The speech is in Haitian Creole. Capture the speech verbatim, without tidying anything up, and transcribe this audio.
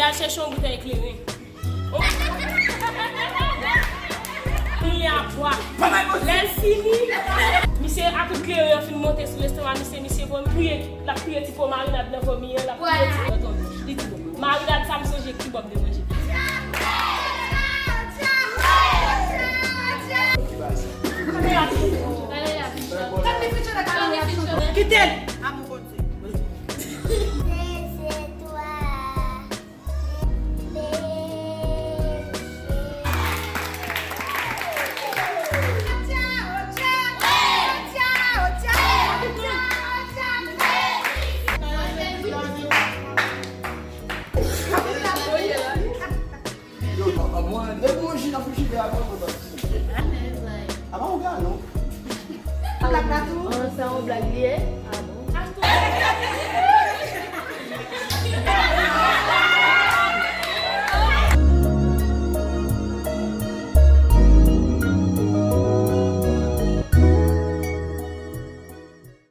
Al chèche yon boutèy kleren. Li a bwa. Lè l fini, misye ak kleren an fin monte sou lestomak misye, misye vomi. Kriye, l ap kriye ti po marinad nan vomi an, l ap kriye ti po tonbe. Li di, bon, marinad sa m sonje ki bò m te manje. Kite l! Yo, a mwen, depi yon ji nan frichidè a, mwen kontan. A pa yon galon. Blag la tou? An, sa yon blag li ye? A bon?